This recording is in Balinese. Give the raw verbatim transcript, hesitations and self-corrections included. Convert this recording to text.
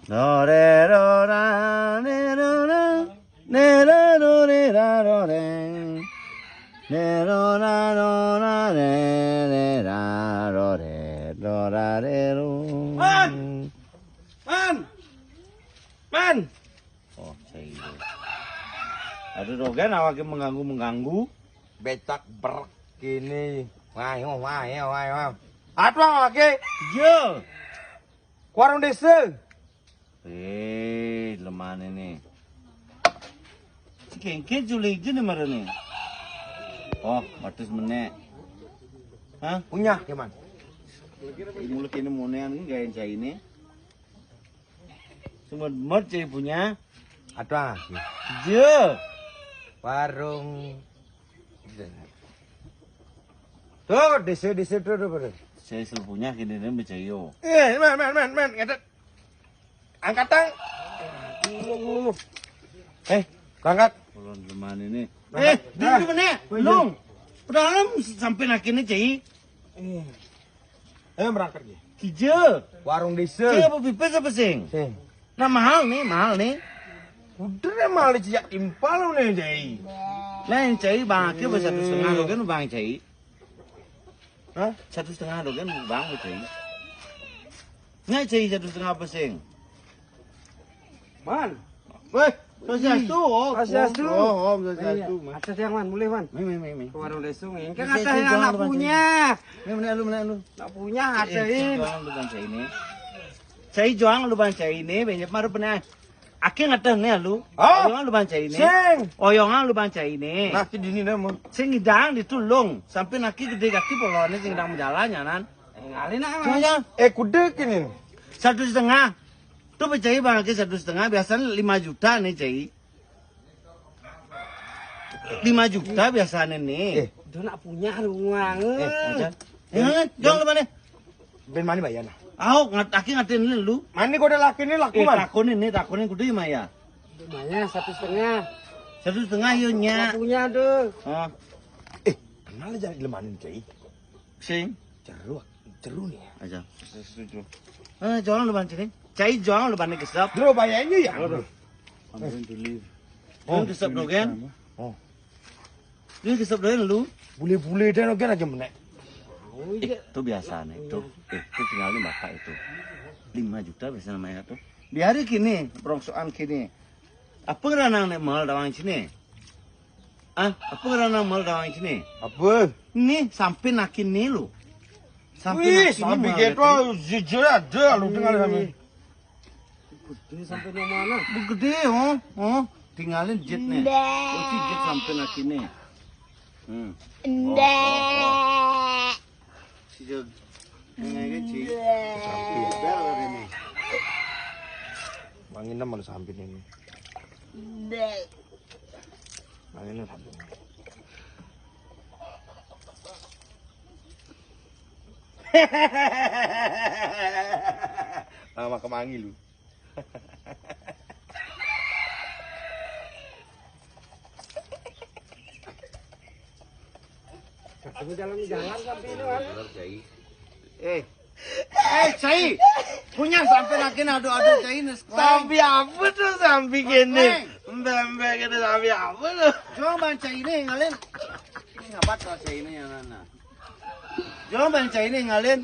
Do re ro ra re ro ra, re ra ro re ra ro re. Re ro ra ro ra re re ra ro re ro ra re ro. Man! Man! Man! Oh, saya itu. Aduh, Dogen, awake mengganggu-mengganggu. Becak berak kene. Wah, wah, wah, wah, wah. Aduh, awake. Iya. Warung desa. Eh, lemane nih. Cekengke juli aja nih marane. Oh, batis menek. Hah? Punya, ya, Man? Ini mulut ini monean ini gaya cai ini. Semut-semut cai punya. Ada. Iya. Warung. Tuh, desa-desa tuh, tuh, tuh. Saya sel punya kene ne mecayo. Eh, Man, Man, Man, Man, ngedet. Angkat, Tang. Eh, berangkat. Ulun lemah ini. Eh, dia di mana? Lung. Udah lem sampai akhirnya, Cai. Eh. Ayo berangkat, Ki. Kija. Warung desa. Cai apa pipis apa sing? Sing. Nah, mahal nih, mahal nih. Udah deh, mahal nih, sejak impal nih, Cai. Nah, yang Cai bang, akhirnya satu setengah lo kan, bang Cai. Hah? Satu setengah lo kan, bang Cai. Nah, Cai satu setengah apa sing? Man. Weh, swastiastu, Om. Swastiastu. Oh, Om, swastiastu, Man. Atas yang, Man, mulai, Man. Mei, mei, mei, mei. Ke warung lesung, ya. Kan ada yang anak punya. Mei, mei, lu, mei, lu. Anak punya, ada ini. Saya juang lu bang saya ini, banyak maru pernah. Aki ngateh nih lu. Hah? Oyongan lu bang saya ini. Sing. Oyongan lu bang saya ini. Nah, di sini dah, Mon. Sing ngidang ditulung. Sampai naki gede kaki polone sing ngidang menjalan, nyanan. Ngalih nak, Man. Eh, kuda kini. Satu setengah. Tuh percaya bang, aki satu setengah, biasanya lima juta nih, Cai. Lima juta biasanya nih. Eh. Udah nak punya lu, Mang. Eh, aja. Eh, jangan lu mana? Ben mani bayar nah. Au, ngat-, aki ngatin lu. Mani kau udah laki nih laku, Man. Takonin nih, takonin kudu maya. Lumayan satu setengah. Satu setengah yo nya. Punya tuh. Ah. Eh, kenal aja lemanin, Cai. Sing. Ceru, ceru nih ya. Aja. Setuju. Eh, juang lu ban sini. Cai juang lu ban kesap. Dulu bayarnya ya. Aduh. I'm going to leave. Oh, kesap dogen. Oh. Ini kesap dogen lu. Bule-bule dan ogen aja menek. Oh, iya. Itu biasa nih, itu. Eh, itu tinggalin bapak itu. Lima juta biasa namanya tuh. Di hari kini, perongsokan kini. Apa ngeranang nek mal dawang sini? Ah, apa ngeranang mal dawang sini? Apa? Nih, sampai nakin nih lu. Sampai nakin nih sampai mal gitu, jujur ada lu tinggal sama. Gede sampai di mana? Gede, oh, oh. Tinggalin jet nih. Ndak. Oh, si jet sampai nakin nih. Hmm. Ndak. Oh, oh, oh. Si jet. Yang kayak gitu. Ndak. Sampai. Bel ini. Mangin mana sampai ini? Ndak. Nah, ini satu. Nama kemangi lu. Ketemu jalan-jalan sampai ini, Wan. Eh, Eh, Cai. Punya sampai lagi adu-adu Cai nih. Sampai apa tuh sampai gini? Mbak-mbak gitu sampai apa tuh? Jual ban Cai ini ngalin. Ini ngabat lah Cai ini yang mana? Jual ban Cai ini ngalin.